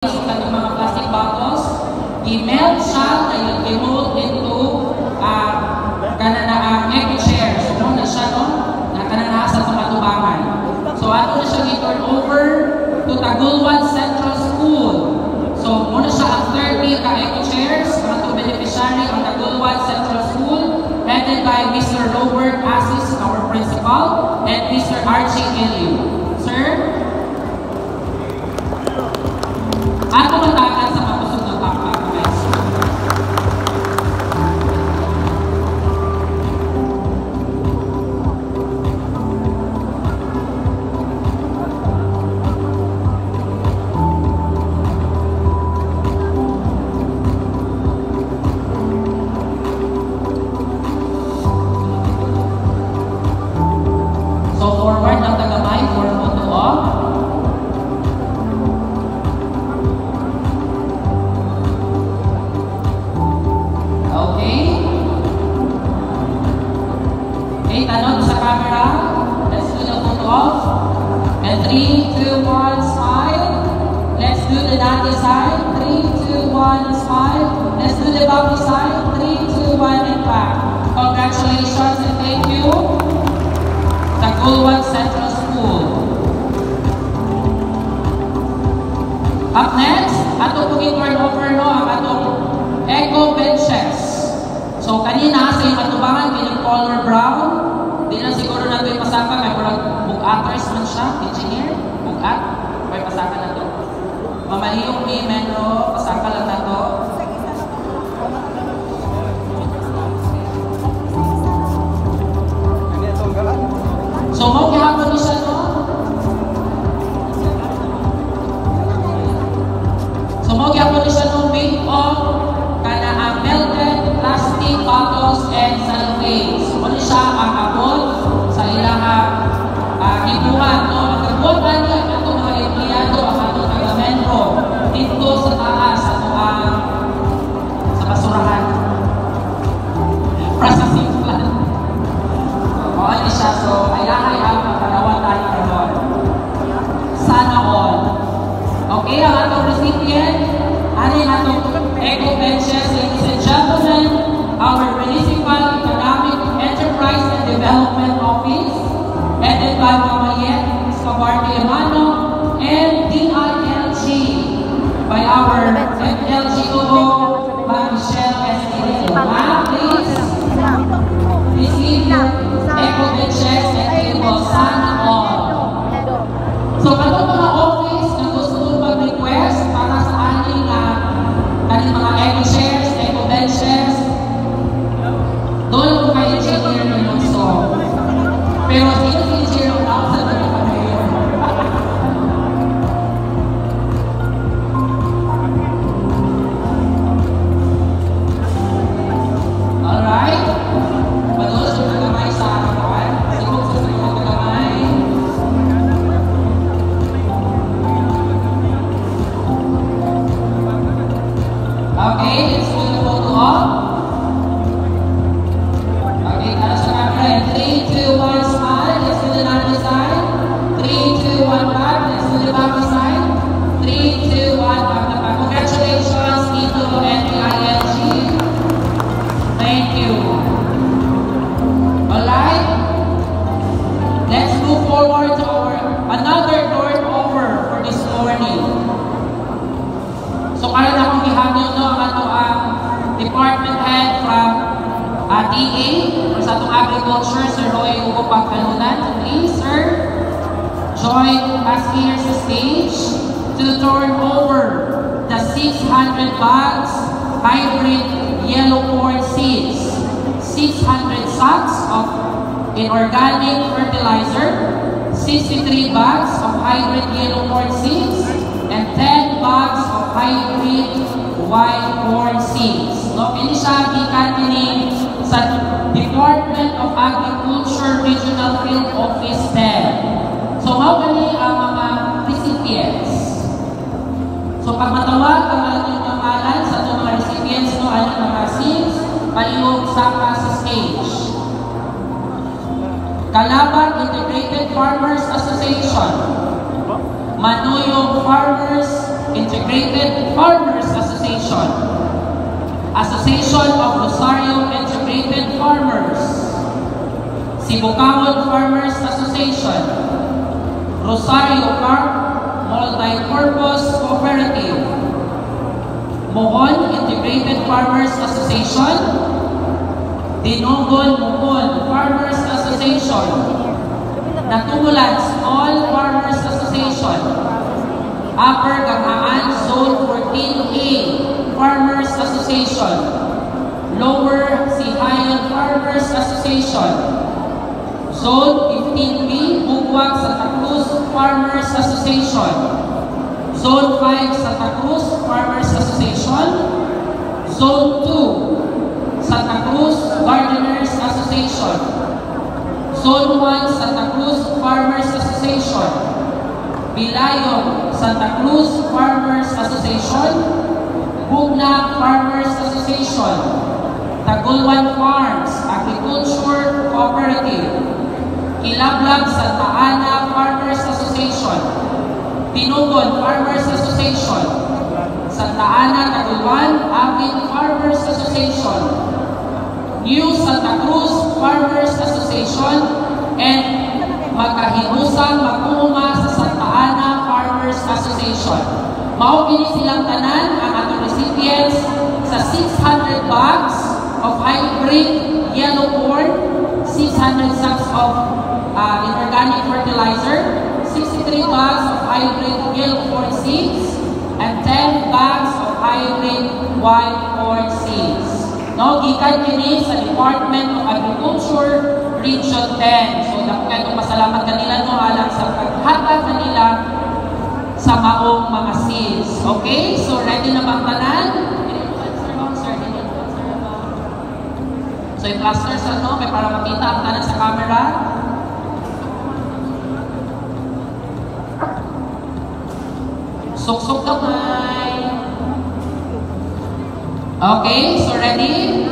So kanang mga plastic bottles, i-melt siya, dayon i-mold into kana na ang eco chair. So mao na siya, no? Na kana na sa tumatubangan. So ato na siya i-turn over to Tagulwan Central School. So mao na siya ang 30 ka eco chairs, ang atong beneficiary ang Tagulwan Central School, headed by Mr. Robert Asis, our principal, and Mr. Archie Eliu. Sir? Ato matakan sa makusog ng pakpak, guys. So forward ang tagamay for photo op. Okay. Okay, tanong sa camera. Let's do the photo op. And 3, 2, 1, smile. Let's do the naughty side. 3, 2, 1, smile. Let's do the bubbly side. 3, 2, 1, and back. Congratulations and thank you. Tagulwan Central School. Up next, ato pong i-turn over, no, ang atong eco benches. So kanina sa iyong atubangan kining color brown, di na siguro nato ipasaka kay murag bugaters man siya, engineer, bugat, may pasaka na to. Mamaliyong ni Menro, pasaka lang na to. So mao gihapon ni siya, no? So mao gihapon ni siya, no, made of kana ang melted plastic bottles and cellophanes. So mao ni siya ang abot sa ilang gibuhat, no? Ang kabuhat ani ang atong mga empleyado, ang atong taga Menro dito sa taas sa atoang sa basurahan. Processing plant. Mao ni siya. So ayahay ang pagkadawatan karon. Sana all. Okay, ang atong recipient, ani atong eco benches, ladies and gentlemen, our Municipal Economic Enterprise and Development Office, headed by Mama Yet Escobar Emano, and DILG by our MLGO, Ma'am Michelle Esquilino. Ma'am, please receive your eco benches and table. Sana all. So, katong mga office na gusto mag-request para sa aning kaning mga eco chairs, eco benches, doon ko kay engineer Alonso. Pero sino si engineer Alonso sa mga kayo? Alright? Padulos yung tagamay sa katawan. Sigog sa mga tagamay. Okay, let's do the photo op. Okay, ano sa camera? 3, 2, 1, smile. Let's do the naughty side. 3, 2, 1, back. Let's do the back side. 3, 2, 1, back na back. Congratulations, Tito and DILG. Thank you. Alright? Let's move forward to our another turnover for this morning. So karon akong gihangyo, no, ang ato ang department head from DA or sa atong agriculture, Sir Roy Hugo Pagkalunan. Please, sir, join us here sa stage to turn over the 600 bags hybrid yellow corn seeds, 600 sacks of inorganic fertilizer, 63 bags of hybrid yellow corn seeds, and 10 bags of hybrid white corn seeds. No, kini siya gikan kini sa Department of Agriculture Regional Field Office 10. So mao kani ang mga recipients. So pag matawag ang atong pangalan sa atong mga recipients, no, anong mga seeds, palihog saka sa stage. Kalaban Integrated Farmers Association, Manuyong Farmers Integrated Farmers Association, Association of Rosario Integrated Farmers, Sibucaon Farmers Association, Rosario Park Multi-Purpose Cooperative, Mohon Integrated Farmers Association, Dinungon Mohon Farmers Association, Natumulan Small Farmers Association, Upper Ganghaan Zone 14A Farmers Association, Lower Sihayon Farmers Association, Zone 15B Bugwak Santa Cruz Farmers Association, Zone 5 Santa Cruz Farmers Association, Zone 2 Santa Cruz Gardeners Association, Zone 1 Santa Cruz Farmers Association, Bilayong Santa Cruz Farmers Association, Bugna Farmers Association, Tagulwan Farms Agriculture Cooperative, Kilablab Santa Ana Farmers Association, Tinugon Farmers Association, Santa Ana Tagulwan Avid Farmers Association, New Santa Cruz Farmers Association, and Magkahinusang Mag-uuma sa Santa Ana Farmers Association. Mao kini silang tanan ang atong recipients sa 600 bags of hybrid yellow corn, 600 sacks of inorganic fertilizer, 63 bags of hybrid yellow corn seeds, and 10 bags of hybrid white corn seeds. No, gikan kini sa Department of Agriculture Region 10. So dako kaayo pasalamat kanila, no, alang sa paghatag kanila sa maong mga seeds. Okay? So ready na bang tanan? Sir, so i-cluster sa, no, kay para makita ang tanan sa camera. Suksok kamay. Okay, so ready?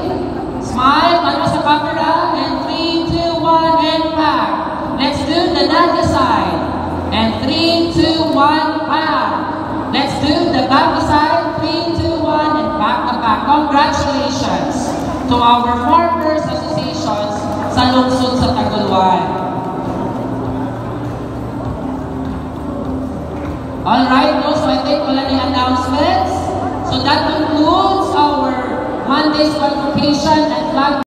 Smile, ano sa camera, and 3, 2, 1, and pack. Let's do the Naga side. And 3, 2, 1, pack. Let's do the Baguio side. 3, 2, 1, and back to back. Congratulations to our farmers associations sa lungsod sa Tagulwan. Alright, no, so I think wala ni announcements. So that concludes our Monday's convocation and flag